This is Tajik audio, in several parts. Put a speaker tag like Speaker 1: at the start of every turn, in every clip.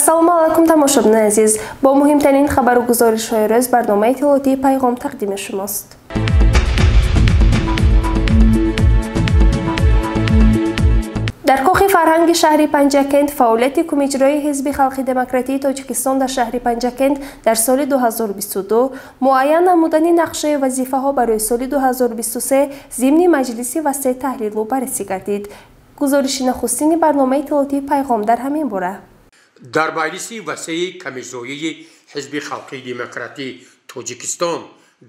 Speaker 1: Ассалому алайкум, тамошобинони азиз. Бо муҳимтарин хабару гузоришҳои рӯз барномаи иттилоотии Пайғом тақдими шумост. Дар кохи фарҳанги шаҳри Панҷакент фаъолияти кумиҷрои Ҳизби халқи демократии Тоҷикистон дар шаҳри Панҷакент дар соли 2022, муайян намудани нақшаи вазифаҳо барои соли 2023 зимни маҷлиси васеъ таҳлилу баррасӣ гардид. Гузориши нахустини барномаи иттилоотии Пайғом дар ҳамин бора.
Speaker 2: Дар маҷлиси васеи камиҷроии Ҳизби халқии демократии Тоҷикистон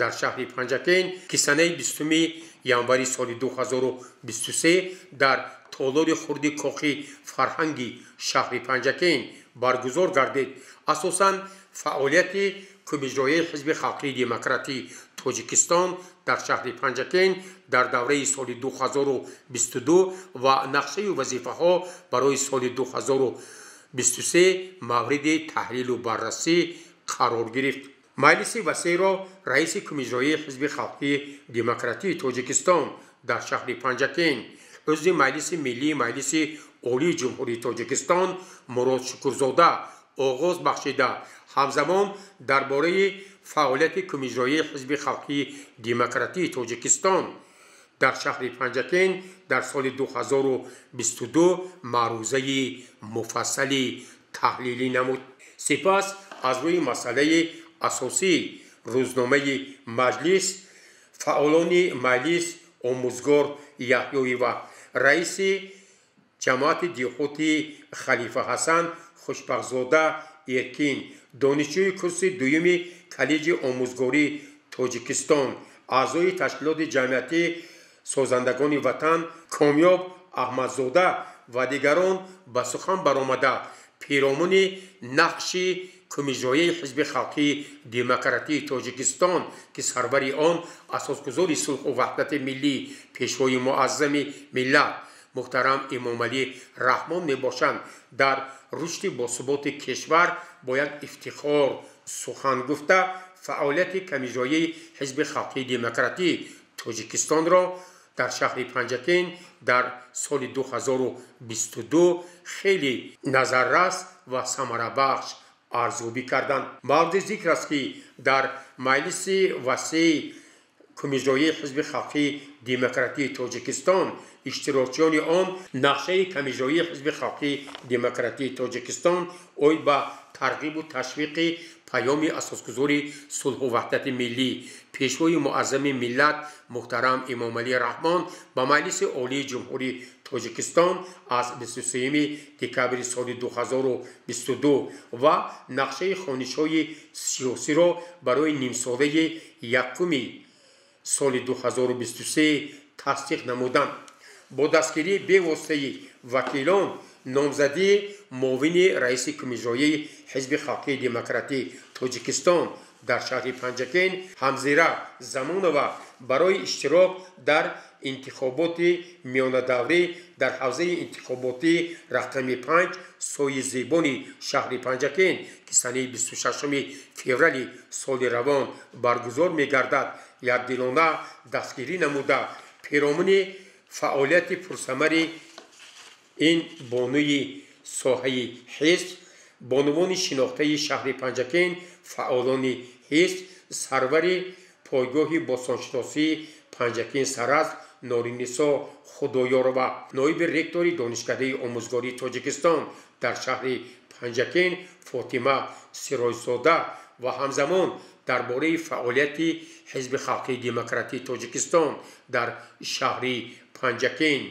Speaker 2: дар шаҳри Панҷакент, ки санаи 20 январи соли 2023 дар толори хурди кохи фарҳанги шаҳри Панҷакент баргузор гардид, асосан фаъолияти кумиҷроии Ҳизби халқии демократии Тоҷикистон дар шаҳри Панҷакент дар давраи соли 2022 ва нақшаи вазифаҳо барои соли 2023 мавриди таҳлилу баррасӣ қарор гирифт. Маҷлиси васеъро раиси кумиҷроии Ҳизби халқии демократии Тоҷикистон дар шаҳри Панҷакент, узви Маҷлиси Миллии Маҷлиси Олии Ҷумҳурии Тоҷикистон Мурод Шукурзода оғоз бахшида, ҳамзамон дар бораи фаъолияти кумиҷроии Ҳизби халқии демократии Тоҷикистон дар шаҳри Панҷакент дар соли 2022 маърузаи муфассали таҳлилӣ намуд. Сипас аз рӯи масъалаи асосии рӯзномаи маҷлис фаъолони маҷлис омӯзгор Яҳёева, раиси ҷамоати деҳоти Халифа Ҳасан Хушбахтзода Эркин, донишҷӯи курси дуюми коллеҷи омӯзгории Тоҷикистон, аъзои ташкилоти ҷамъиятии созандагони ватан Комёб Аҳмадзода ва дигарон ба сухан баромада, пиромуни нақши кумиҷроии Ҳизби халқии демократии Тоҷикистон, ки сарвари он асосгузори сулҳу ваҳдати миллӣ, пешвои муаззами миллат муҳтарам Эмомалӣ Раҳмон мебошанд, дар рушди босуботи кишвар бо як ифтихор сухан гуфта, фаъолияти камиҷроии Ҳизби халқии демократии Тоҷикистонро дар шаҳри Панҷакент дар соли 2022 хеле назаррас ва самарабахш арзёбӣ карданд. Мавриди зикр аст, ки дар маҷлиси васеи кумиҷроии Ҳизби халқии демократии Тоҷикистон иштирокчиёни он нақшаи камиҷроии Ҳизби халқии демократии Тоҷикистон оид ба тарғибу ташвиқи паёми асосгузори сулҳу ваҳдати миллӣ, пешвои муаззами миллат муҳтарам Эмомалӣ Раҳмон ба Маҷлиси Олии Ҷумҳурии Тоҷикистон аз 23 декабри соли 2022 ва нақшаи хонишҳои сиёсиро барои нимсолаи якуми соли 2023 тасдиқ намуданд. Бо дастгирии бевоситаи вакилон номзадии муовини раиси кумиҷроии Ҳизби халқии демократии Тоҷикистон дар шаҳри Панҷакент Ҳамзира Замонова барои иштирок дар интихоботи миёнадаврӣ дар ҳавзаи интихоботии рақами 5 сои зебони шаҳри Панҷакент, ки санаи 26 феврали соли равон баргузор мегардад, якдилона дастгирӣ намуда, пиромуни фаъолияти пурсамари ин бонуи соҳаи ҳизб, бонувони шинохтаи шаҳри Панҷакент, фаъолони ҳизб, сарвари пойгоҳи бостоншиносии Панҷакент Саразд Норинисо Худоёрова, ноиби ректори Донишкадаи омӯзгории Тоҷикистон дар шаҳри Панҷакент Фотима Сироҷзода ва ҳамзамон дар бораи фаъолияти Ҳизби халқии демократии Тоҷикистон дар шаҳри Панҷакент,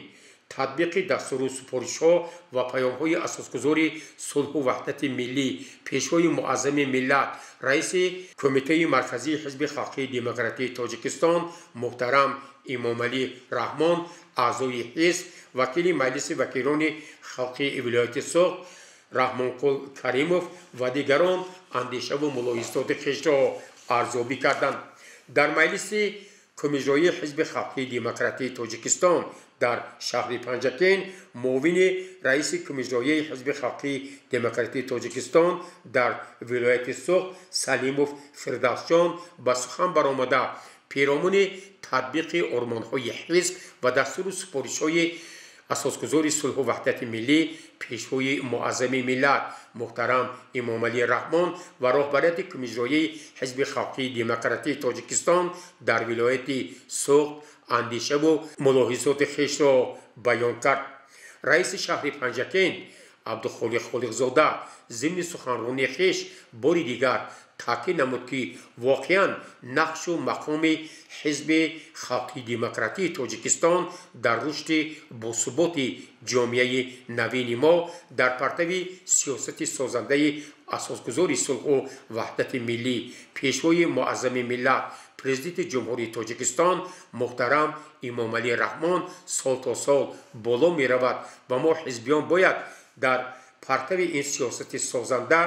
Speaker 2: татбиқи дастуру супоришҳо ва паёмҳои асосгузори сулҳу ваҳдати миллӣ, пешвои муаззами миллат, раиси Кумитаи марказии Ҳизби халқии демократии Тоҷикистон муҳтарам Эмомалӣ Раҳмон, аъзои ҳизб, вакили Маҷлиси вакилони халқи вилояти Суғд Раҳмонқул Каримов ва дигарон андешаву мулоҳизоти хешро арзёбӣ карданд. Дар маҷлиси кумиҷроии Ҳизби халқии демократии Тоҷикистон дар шаҳри Панҷакент муовини раиси кумиҷроии Ҳизби халқии демократии Тоҷикистон дар вилояти Суғд Салимов Фирдавсҷон ба сухан баромада, пиромуни татбиқи ормонҳои ҳизб ва дастуру супоришҳои Асосгузори сулҳу ваҳдати миллӣ, пешвои муаззами миллат муҳтарам Эмомалӣ Раҳмон ва роҳбарияти Кумиҷроии Ҳизби Халқии Демократии Тоҷикистон дар вилояти Суғд андешаву мулоҳизоти хешро баён кард. Раиси шаҳри Панҷакент Абдухолиқ Холиқзода зимни суханронии хеш бори дигар таъкид намуд, ки воқеан нақшу мақоми Ҳизби Халқии Демократии Тоҷикистон дар рушди босуботи ҷомеаи навини мо дар партави сиёсати созандаи асосгузори сулҳу ваҳдати миллӣ, пешвои муаззами миллат, Президенти Ҷумҳурии Тоҷикистон муҳтарам Эмомалӣ Раҳмон сол то сол боло меравад ва мо ҳизбиён бояд дар партави ин сиёсати созанда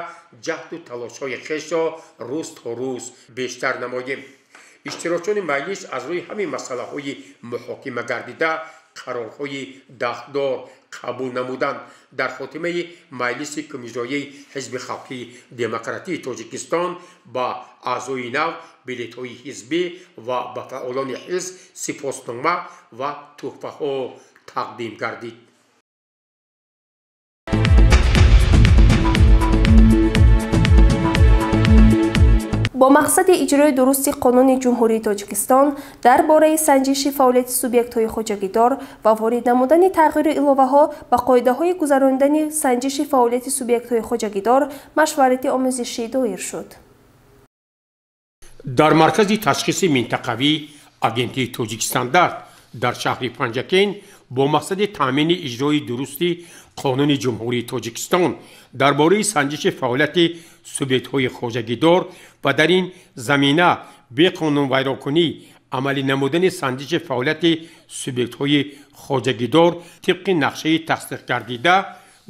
Speaker 2: ҷаҳду талошҳои хешро рӯз то рӯз бештар намоем. Иштирокчиёни маҷлис аз рӯи ҳамин масъалаҳои муҳокима гардида қарорҳои дахлдор қабул намуданд. Дар хотимаи маҷлиси Кумиҷроии Ҳизби Халқии Демократии Тоҷикистон ба аъзои нав билетҳои ҳизбӣ ва ба фаъолони ҳизб сипоснома ва тӯҳфаҳо тақдим гардид.
Speaker 1: Бо мақсади иҷрои дурусти Қонуни Ҷумҳурии Тоҷикистон дар бораи санҷиши фаъолияти субъектҳои хоҷагидор ва ворид намудани тағйиру иловаҳо ба қоидаҳои гузаронидани санҷиши фаъолияти субъектҳои хоҷагидор машварати омӯзишӣ доир шуд.
Speaker 2: Дар маркази ташхиси минтақавӣ Агентии Тоҷикстандарт дар шаҳри Панҷакент бо мақсади таъмини иҷрои дурусти Қонуни Ҷумҳурии Тоҷикистон дар бораи санҷиши фаъолияти субъектҳои хоҷагидор ва дар ин замина беқонунвайронкунӣ амалӣ намудани санҷиши фаъолияти субъектҳои хоҷагидор тибқи нақшаи тасдиқгардида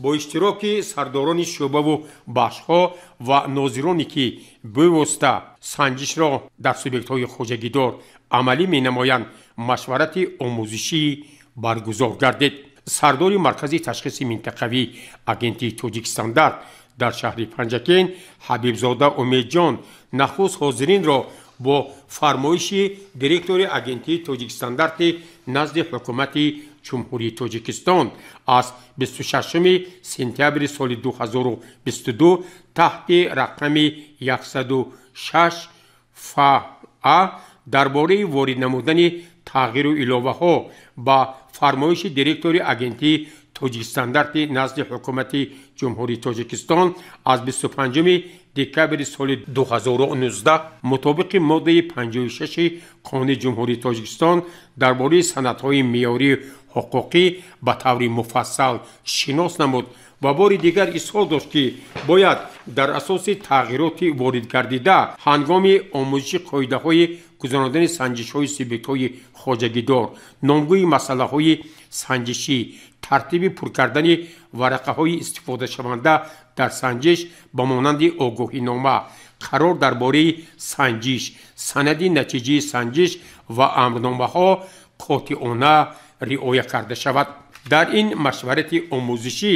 Speaker 2: бо иштироки сардорони шӯъбаву бахшҳо ва нозироне, ки бевосита санҷишро дар субъектҳои хоҷагидор амалӣ менамоянд, машварати омӯзишӣ баргузор гардид. Сардори маркази ташхиси минтақавӣ Агентии Тоҷикстандарт дар шаҳри Панҷакент Ҳабибзода Умедҷон нахуст ҳозиринро бо фармоиши директори Агентии Тоҷикстандарти назди Ҳукумати Ҷумҳурии Тоҷикистон аз 26 сентябри соли 2022 таҳти рақами 106 ФА дар бораи ворид намудани тағйиру иловаҳо ба фармоиши директори Агентии Тоҷикстандарти назди Ҳукумати Ҷумҳурии Тоҷикистон аз 25 декабри соли 2019 мутобиқи моддаи 56 Қонуни Ҷумҳурии Тоҷикистон дар бораи санадҳои меъёрии ҳуқуқӣ ба таври муфассал шинос намуд ва бори дигар изҳор дошт, ки бояд дар асоси тағйироти воридгардида ҳангоми омӯзиши қоидаҳои гузарондани санҷишҳои субъектҳои хоҷагидор, номгӯи масъалаҳои санҷишӣ, тартиби пур кардани варақаҳои истифодашаванда дар санҷиш ба монанди огоҳинома, қарор дар бораи санҷиш, санади натиҷаи санҷиш ва амрномаҳо қотиона риоя карда шавад. Дар ин машварати омӯзишӣ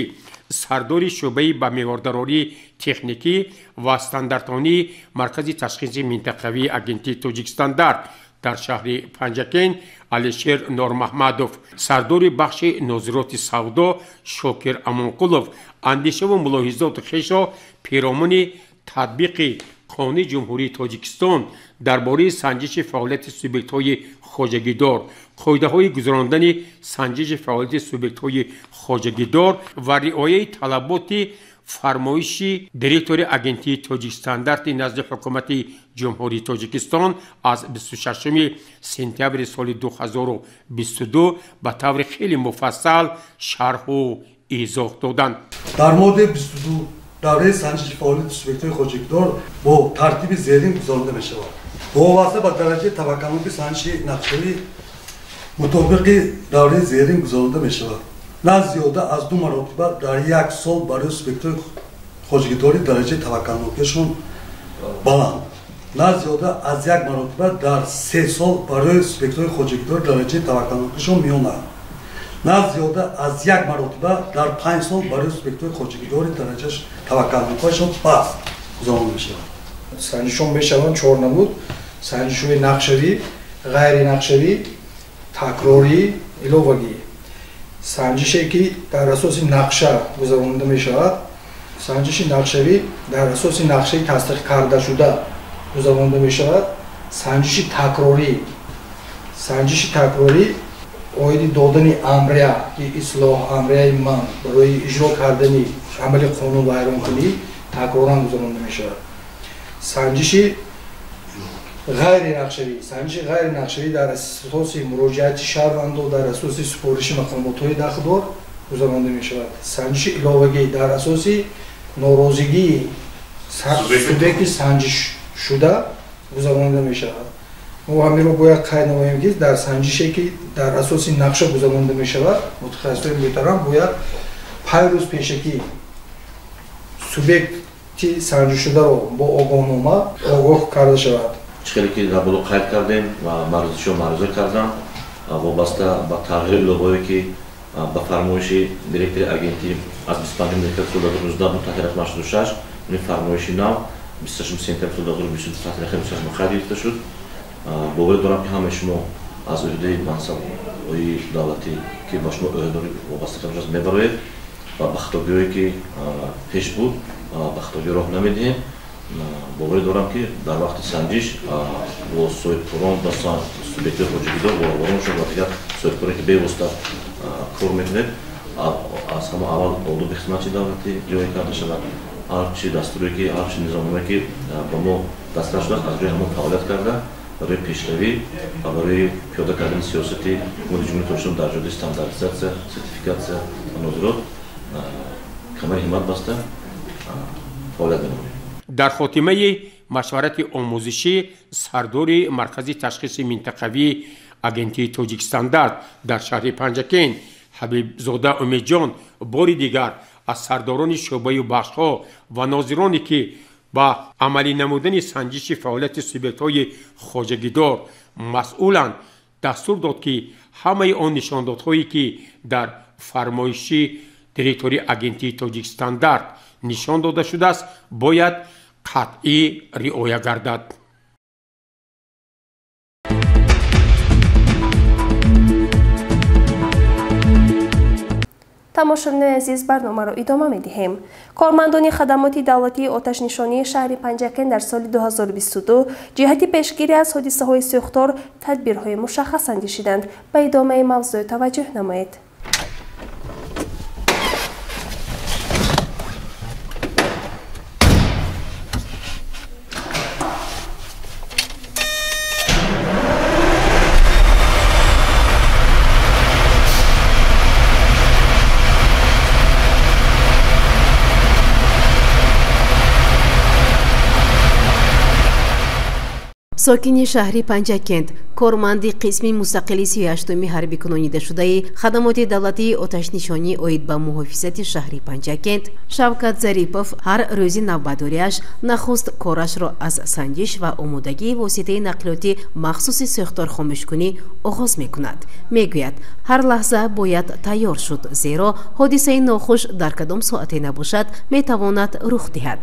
Speaker 2: сардори шӯъбаи ба меъёрдарории техникӣ ва стандартонии маркази ташхиси минтақавии Агентии Тоҷикстандарт дар шаҳри Панҷакент Алишер Нормаҳмадов, сардори бахши нозироти савдо Шокир Амонқулов андешаву мулоҳизоти хешро перомуни татбиқи Қонуни Ҷумҳурии Тоҷикистон дар бораи санҷиши фаъолияти субъектҳои хоҷагидор, қоидаҳои гузарондани санҷиши фаъолияти субъектҳои хоҷагидор ва риояи талаботи фармоиши директори Агентии Тоҷикстандарти назди Ҳукумати Ҷумҳурии Тоҷикистон аз 26 сентябри соли 2022 ба таври хеле муфассал шарҳу изоҳ доданд.
Speaker 3: Дар моддаи 22 давраи санҷиши фаъолияти субъектҳои хоҷагидор бо тартиби зерин гузаронида мешавад. Вобаста ба дараҷаи таваккалноки санҷиши нақшавӣ мутобиқи давраи зерин гузаронида мешавад. На зиёда аз 2 маротиба дар як сол барои субъектҳои хоҷагидори дараҷаи таваккалнокиашон баланд, на зиёда аз 1 маротиба дар 3 сол барои субъектҳои хоҷагидори дараҷаи таваккалнокиашон миёна, на зиёда аз 1 маротиба дар 5 сол барои субъектҳои хоҷагидори дараҷаи таваккалнокиашон паст гузаронида мешавад.
Speaker 4: Санҷишҳо мешаванд 4 намуд: санҷишҳои нақшавӣ, ғайринақшавӣ, такрорӣ, иловагӣ. Санҷише ки дар асоси нақша гузаронида мешавад, санҷиши нақшавӣ дар асоси нақшаи тасдиқ кардашуда гузаронида мешавад. Санҷиши такрорӣ оиди додани амрия ки ислоҳ амрияи ман барои иҷро кардани амали қонунвайронкунӣ такроран гузаронида мешавад. Санҷиши ғайринақшавӣ дар асоси муроҷиати шаҳрвандо дар асоси супориши мақомотҳои дахлдор гузаронида мешавад. Санҷиши иловагӣ дар асоси норозигии субъекти санҷишшуда гузаронида мешавад. Мо ҳаминро бояд қайд намоем, ки дар санҷише ки дар асоси нақша гузаронида мешавад, мутахассисони муҳтарам бояд 5 рӯз пешакӣ субъекти санҷишшударо бо огоҳнома огоҳ карда шавад.
Speaker 5: Чӣ хеле ки дар боло қайд кардем ва маърузишо маъруза кардам, вобаста ба тағйири иловаҳое ки ба фармоиши директори агентӣ аз 25 декабри соли 2019 таҳти рақами 86, ин фармоиши нав 26 сентябри соли 2022 таҳти рақами 26 ба қайд гирифта шуд. Боварӣ дорам, ки ҳамаи шумо аз ӯҳдаи мансабҳои давлатӣ, ки ба шумо ӯҳдадорӣ вобаста карда шудааст, мебароед ва ба хатогиҳое ки пеш буд, ба хатогӣ роҳ намедиҳем. Боварӣ дорам, ки дар вақти санҷиш бо соҳибкорон ва субъектҳои хоҷагидор, болобароншон ва дигар соҳибкоре ки бевосита кор мекунед, аз ҳама аввал одоби хизмати давлатӣ риоя карда шавад. Ҳар чи дастуре ки, ҳар чи низомноме ки ба мо дастрас шудааст, аз рӯи ҳамон фаъолият карда барои пешравӣ ва барои пиёда кардани сиёсати Ҳукумати Ҷумҳурии Тоҷикистон дар ҷодаи стандартизатсия, сертификатсия ва нозирот камари ҳиммат баста фаъолият менамоем.
Speaker 2: Дар хотимаи машварати омӯзишӣ сардори маркази ташхиси минтақавии агентии Тоҷикстандарт дар шаҳри Панҷакент Ҳабибзода Умедҷон бори дигар аз сардорони шӯъбаю бахшҳо ва нозироне ки ба амалӣ намудани санҷиши фаъолияти субъектҳои хоҷагидор масъуланд, дастур дод, ки ҳамаи он нишондодҳое ки дар фармоиши директори агентии Тоҷикстандарт нишон дода шудааст, бояд қатъӣ риоя гардад.
Speaker 1: Тамошобинони азиз, барномаро идома медиҳем. Кормандони хадамоти давлатии оташнишонии шаҳри Панҷакент дар соли 2022 ҷиҳати пешгирӣ аз ҳодисаҳои сӯхтор тадбирҳои мушаххас андешиданд. Ба идомаи мавзӯъ таваҷҷӯҳ намоед.
Speaker 6: Сокини шаҳри Панҷакент, корманди қисми мустақили 38-уми ҳарбӣ кунонидашудаи хадамоти давлатии оташнишонӣ оид ба муҳофизати шаҳри Панҷакент Шавкат Зарипов ҳар рӯзи навбатдориаш нахуст корашро аз санҷиш ва омодагии воситаи нақлиёти махсуси сӯхторхомӯшкунӣ оғоз мекунад. Мегӯяд, ҳар лаҳза бояд тайёр шуд, зеро ҳодисаи нохуш дар кадом соате набошад метавонад рух диҳад.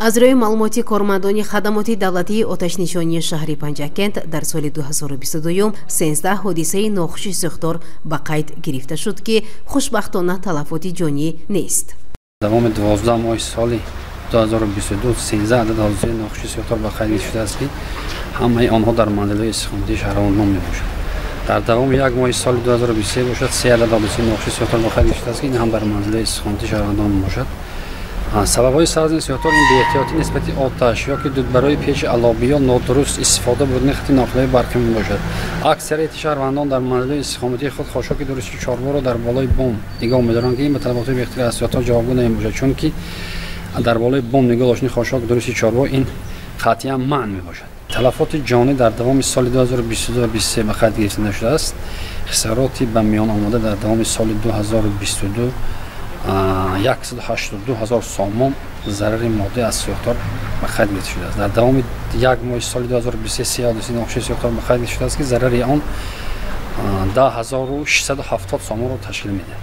Speaker 6: Аз рӯи маълумоти кормандони хадамоти давлатии оташнишонии шаҳри Панҷакент дар соли 2022 13 ҳодисаи нохуши сӯхтор ба қайд гирифта шуд, ки хушбахтона талафоти ҷонӣ нест.
Speaker 7: Давоми 12 моҳи соли 2022 13 адад ҳодисаи нохуши сӯхтор ба қайд гирифта шудааст, ки ҳамаи онҳо дар манзилҳои истиқоматии шаҳрвандон мебошанд. Дар давоми як моҳи соли 2023 бошад 3 адад ҳодисаи нохуши сӯхтор ба қайд гирифта шудааст, ки ин ҳам дар манзилҳои истиқоматии шаҳрвандон мебошад. Сабабҳои сар задани сӯхтор ин беэҳтиётӣ нисбати оташ ёки барои печи алобиё нодуруст истифода бурдани хати ноқилаи барқӣ мебошад. Аксарияти шаҳрвандон дар манзилҳои истиқоматии худ хошоки дурусти чорворо дар болои бом нигоҳ медоранд, ки ин ба талаботи бехатарии аз сӯхтор ҷавобгӯ намебошад, чунки дар болои бом нигоҳ доштани хошок дурусти чорво ин қатъиян манъ мебошад. Талафоти ҷонӣ дар давоми соли 2022 ва 23 ба қайд гирифта нашудааст. Хисороти ба миён омада дар давоми соли 2022 182 ҳазор сомон зарари моддӣ аз сӯхтор ба қайд гирифта шудааст. Дар давоми як моҳи соли 2023 се ҳодисаи нохуши сӯхтор ба қайд гирифта шудааст, ки зарари он 10670 сомонро ташкил медиҳад.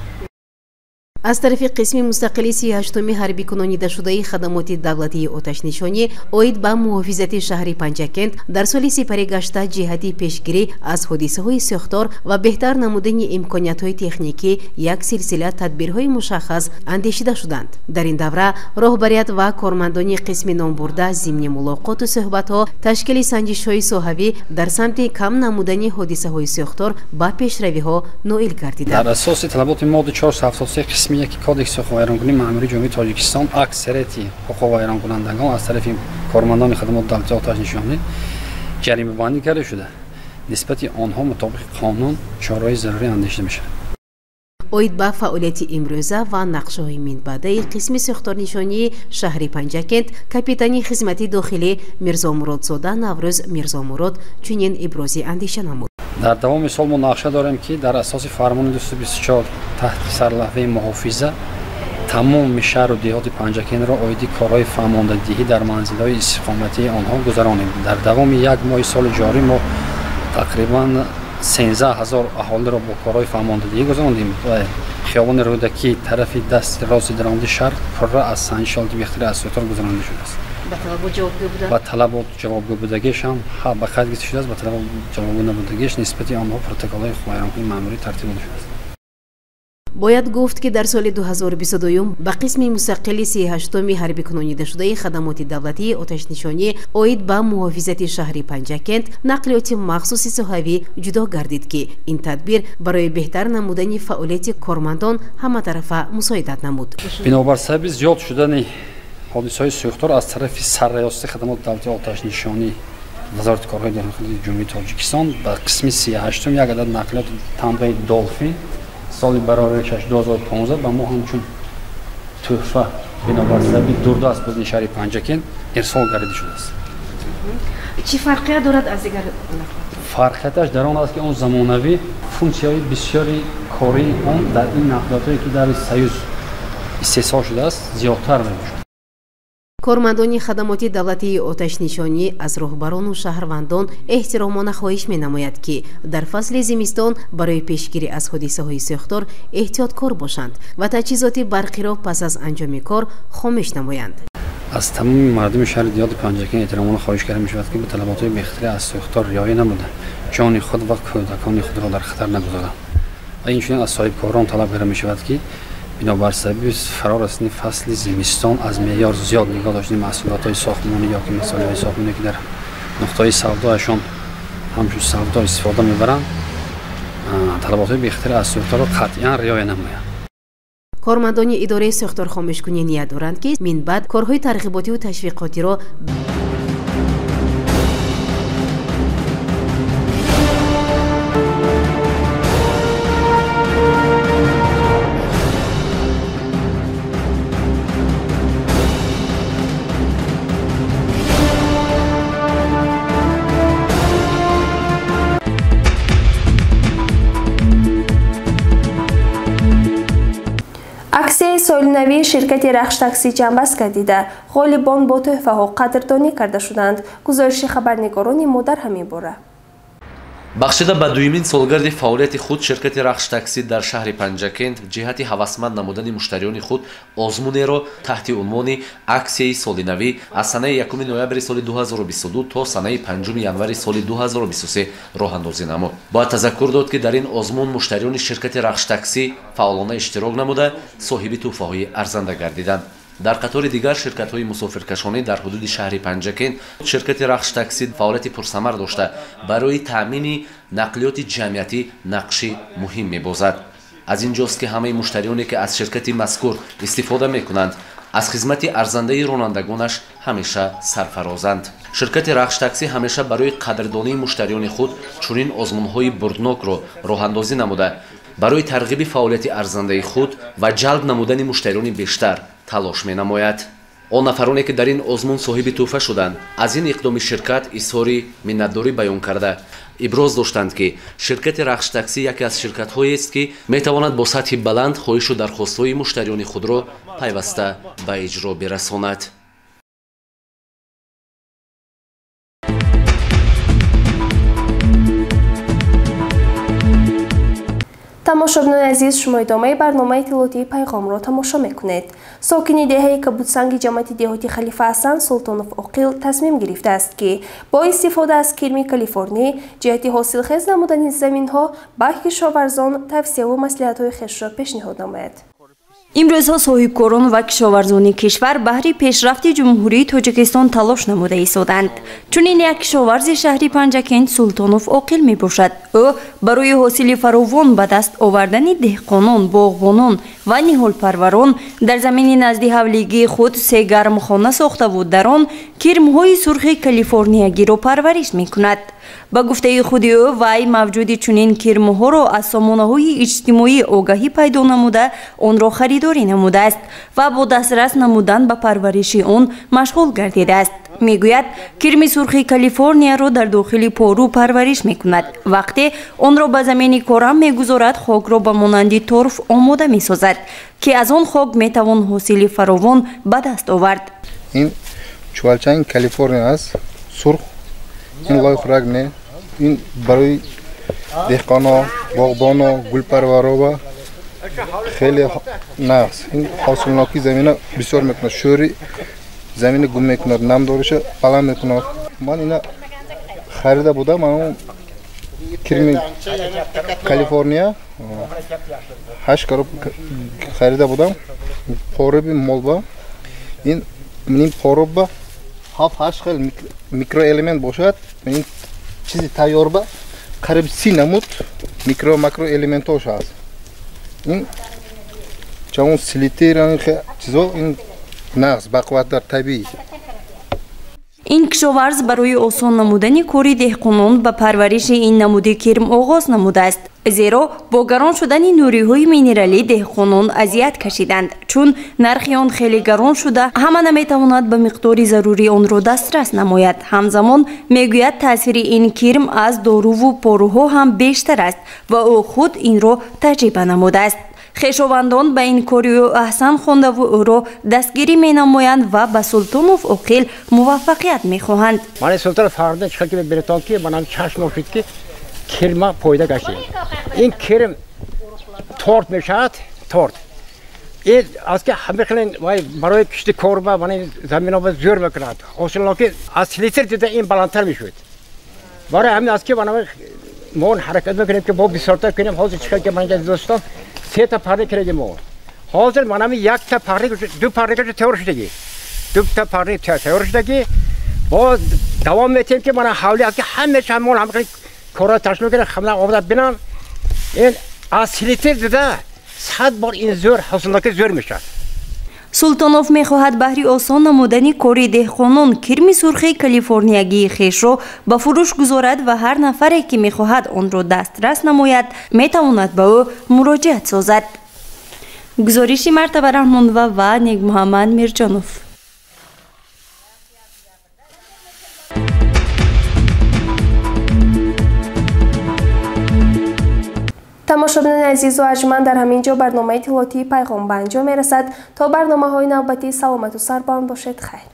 Speaker 6: Аз тарафи қисми мустақили 38-уми ҳарбӣ кунонидашудаи хадамоти давлатии оташнишонӣ оид ба муҳофизати шаҳри Панҷакент дар соли сипарӣ гашта ҷиҳати пешгирӣ аз ҳодисаҳои сӯхтор ва беҳтар намудани имкониятҳои техникӣ як силсила тадбирҳои мушаххас андешида шуданд. Дар ин давра роҳбарият ва кормандони қисми номбурда зимни мулоқоту суҳбатҳо ташкили санҷишҳои соҳавӣ дар самти кам намудани ҳодисаҳои сӯхтор ба пешравиҳо ноил гардиданд.
Speaker 7: Дар асоси талаботи моддаи 473 қисми 1 Кодекси ҳуқуқвайронкунии маъмурии Ҷумҳурии Тоҷикистон аксарияти ҳуқуқвайронкунандагон аз тарафи кормандони хадамоти давлатии оташнишонӣ ҷаримабандӣ карда шуда, нисбати онҳо мутобиқи қонун чораҳои зарурӣ андешида мешавад.
Speaker 6: Оид ба фаъолияти имрӯза ва нақшаҳои минбаъдаи қисми сӯхторнишонии шаҳри Панҷакент капитани хизмати дохилӣ Мирзомуродзода Наврӯз Мирзомурод чунин ибрози андеша намуд.
Speaker 7: Дар давоми сол мо нақша дорем, ки дар асоси фармони 224 таҳти сарлаҳваи муҳофиза тамоми шаҳру деҳоти Панҷакентро оиди корҳои фаҳмондадиҳӣ дар манзилҳои истиқоматии онҳо гузаронем. Дар давоми як моҳи соли ҷорӣ мо тақрибан 13 000 аҳолиро бо корҳои фаҳмондадиҳӣ гузарондем ва хиёбони Рӯдакӣ тарафи дасти рости даромади шаҳр пурра аз санҷиши ҳолати бехатарӣ аз сӯхтор гузаронида шудааст.
Speaker 6: Ба талабот ҷавобгӯ буда?
Speaker 7: Ба талабот ҷавобгӯ будагиш ҳам ба қайд гирифта шудааст, ба талабот ҷавобгӯ набудагиш нисбати онҳо протоколҳои ҳуқуқвайронкунии маъмурӣ тартиб дода шудааст.
Speaker 6: Бояд гуфт, ки дар соли 2022 ба қисми мустақили 38-уми ҳарбӣ кунонидашудаи хадамоти давлатии оташнишонӣ оид ба муҳофизати шаҳри Панҷакент нақлиёти махсуси соҳавӣ ҷудо гардид, ки ин тадбир барои беҳтар намудани фаъолияти кормандон ҳаматарафа мусоидат намуд.
Speaker 7: Бинобар сабаби зиёд шудани ҳодисаҳои сӯхтор аз тарафи сарраёсати хадамоти давлатии оташнишонӣ Вазорати корҳои дохилии Ҷумҳурии Тоҷикистон ба қисми 38-ум як адад нақлиёти тамғаи Долфин соли бароришаш 2015 ба мо ҳамчун тӯҳфа бинобар сабаби дурдаст будани шаҳри Панҷакент ирсол гардида шудааст.
Speaker 6: Чӣ фарқият дорад аз дигар нақлиёт?
Speaker 7: Фарқияташ дар он аст, ки он замонавӣ, функсияҳои бисёри кории он дар ин нақлиётҳое ки дар Союз истеҳсол шудааст зиёдтар мебошад.
Speaker 6: Кормандони хадамоти давлатии оташнишонӣ аз роҳбарону шаҳрвандон эҳтиромона хоҳиш менамояд, ки дар фасли зимистон барои пешгирӣ аз ҳодисаҳои сӯхтор эҳтиёткор бошанд ва таҷҳизоти барқиро пас аз анҷоми кор хомӯш намоянд.
Speaker 7: Аз тамоми мардуми шаҳри деҳоти Панҷакент эҳтиромона хоҳиш карда мешавад, ки ба талаботҳои бехатарӣ аз сӯхтор риоя намуда, ҷони худ ва кӯдакони худро дар хатар нагузоранд ва инчунин аз соҳибкорон талаб карда мешавад, ки бинобар сабаби фаро расидани фасли зимистон аз меъёр зиёд нигоҳ доштани маҳсулотҳои сохтмонӣ ё ки масолеҳои сохтмонӣ, ки дар нуқтаҳои савдояшон ҳамчун савдо истифода мебаранд, талаботҳои бехатарӣ аз сӯхторро қатъиян риоя намоянд.
Speaker 6: Кормандони идораи сӯхторхомӯшкунӣ ният доранд, ки минбаъд корҳои тарғиботиву ташвиқотиро
Speaker 1: Аксияи солинавии ширкати Рахш таксӣ ҷамъбаст гардида, ғолибон бо тӯҳфаҳо қадрдонӣ карда шуданд. Гузориши хабарнигорони мо дар ҳамин бора.
Speaker 5: Бахшида ба дуюмин солгарди фаъолияти худ ширкати Рахш таксӣ дар шаҳри Панҷакент ҷиҳати ҳавасманд намудани муштариёни худ озмунеро таҳти унвони аксияи солинавӣ аз санаи 1 ноябри соли 2022 то санаи 5 январи соли 2023 роҳандозӣ намуд. Бояд тазаккур дод, ки дар ин озмун муштариёни ширкати Рахш таксӣ фаъолона иштирок намуда, соҳиби тӯҳфаҳои арзанда гардиданд. Дар қатори дигар ширкатҳои мусофиркашонӣ дар ҳудуди шаҳри Панҷакент ширкати Рахш таксӣ фаъолияти пурсамар дошта, барои таъмини нақлиёти ҷамъиятӣ нақши муҳим мебозад. Аз ин ҷост, ки ҳамаи муштариёне, ки аз ширкати мазкур истифода мекунанд, аз хизмати арзандаи ронандагонаш ҳамеша сарфарозанд. Ширкати Рахш таксӣ ҳамеша барои қадрдонии муштариёни худ чунин озмунҳои бурднокро роҳандозӣ намуда, барои тарғиби фаъолияти арзандаи худ ва ҷалб намудани муштариёни бештар талош менамояд. Он нафароне, ки дар ин озмун соҳиби тӯҳфа шуданд, аз ин иқдоми ширкат изҳори миннатдорӣ баён карда, иброз доштанд, ки ширкати Рахш таксӣ яке аз ширкатҳоест, ки метавонад бо сатҳи баланд хоҳишу дархостҳои муштариёни худро пайваста ба иҷро бирасонад.
Speaker 1: Тамошобинони азиз, шумо идомаи барномаи иттилоотии пайғомро тамошо мекунед. Сокини деҳаи Кабудсанги ҷамъияти деҳоти Халифа Ҳасан Султонов Оқил тасмим гирифтааст, ки бо истифода аз кирми калифорнӣ ҷиҳати ҳосилхез намудани заминҳо ба кишоварзон тавсияву маслиҳатҳои хешро пешниҳод намояд.
Speaker 8: Имрӯзҳо соҳибкорон ва кишоварзони кишвар баҳри пешрафти Ҷумҳурии Тоҷикистон талош намуда истоданд. Чунин як кишоварзи шаҳри Панҷакент Султонов Оқил мебошад. Ӯ барои ҳосили фаровон ба даст овардани деҳқонон, боғбонон ва ниҳолпарварон дар замини назди ҳавлигии худ се гармхона сохтаву дар он кирмҳои сурхи калифорниягиро парвариш мекунад. Ба гуфтаи худи ӯ, вай мавҷуди чунин кирмҳоро аз сомонаҳои иҷтимоӣ огаҳӣ пайдо намуда, онро харидорӣ намудааст ва бо дастрас намудан ба парвариши он машғул гардидааст. Мегӯяд, кирми сурхи Калифорнияро дар дохили пору парвариш мекунад. Вақте онро ба замини корам мегузорад, хокро ба монанди торф омода месозад, ки аз он хок метавон ҳосили фаровон ба даст овард.
Speaker 9: Ин чувалчаи Калифорния аст, сурх. Ин лойхӯрак не, ин барои деҳқоно, боғбоно, гулпарваро хеле нағз. Ин ҳосилнокии замина бисёр мекунад, шӯри замина гум мекунад, намдориша баланд мекунад. Ман ина харида будам, ман кирми Калифорния 8 короб харида будам. Поруби молба, ин поруба 7-8 хел микроэлемент бошад. Ин чизи тайёрба қариб 30 намуд микро макроэлементҳош ҳаст. Ин чавон селитер, чизо ин нағз бақувваттар табиӣ.
Speaker 8: Ин кишоварз барои осон намудани кори деҳқонон ба парвариши ин намуди кирм оғоз намудааст. Зеро бо гарон шудани нуриҳои минералӣ деҳқонон азият кашиданд, чун нархи он хеле гарон шуда, ҳама наметавонад ба миқдори зарурӣ онро дастрас намояд. Ҳамзамон мегӯяд, таъсири ин кирм аз доруву поруҳо ҳам бештар аст ва ӯ худ инро таҷриба намудааст. Хешовандон ба ин кори ӯ аҳсан хондаву ӯро дастгирӣ менамоянд ва ба Султонов Оқил муваффақият мехоҳанд.
Speaker 10: Ман Султонов фарда чӣ ки беретон ки манам чашм ошид ки кирма пойда гаштем. Ин кирм торт мешавад, торт. Ин аз ки ҳама хеле вай барои кишти корба ман замино ба зӯр мекунад. Ҳосилнокӣ аз селитр дида ин баландтар мешуд. Барои ҳамин аз ки ман мо ҳаракат мекунем ки бо бисёртар кунем. Ҳозир чӣ ки ман дӯстон се та парник кардем мо. Ҳозир манам як та парник, ду парник тайёр шудагӣ. Ду та парник тайёр шудагӣ. Боз давом метем ки мана ҳавли аз ки ҳамеша мо ҳам кора ташкил кардем, ҳама омада бинам. Ин аз селитр дида 100 бор ин зӯр ҳосилнокӣ зӯр мешавад.
Speaker 8: Султонов мехоҳад баҳри осон намудани кори деҳқонон кирми сурхи калифорниягии хешро ба фурӯш гузорад ва ҳар нафаре ки мехоҳад онро дастрас намояд, метавонад ба ӯ муроҷиат созад. Гузориши Мартаба Раҳмонова ва Негмуҳаммад Мирҷонов.
Speaker 1: Тамошобинони азизу арҷманд, дар ҳамин ҷо барномаи иттилоотии пайғом ба анҷом мерасад. То барномаҳои навбатӣ саломату сарбаланд бошед. Хайр.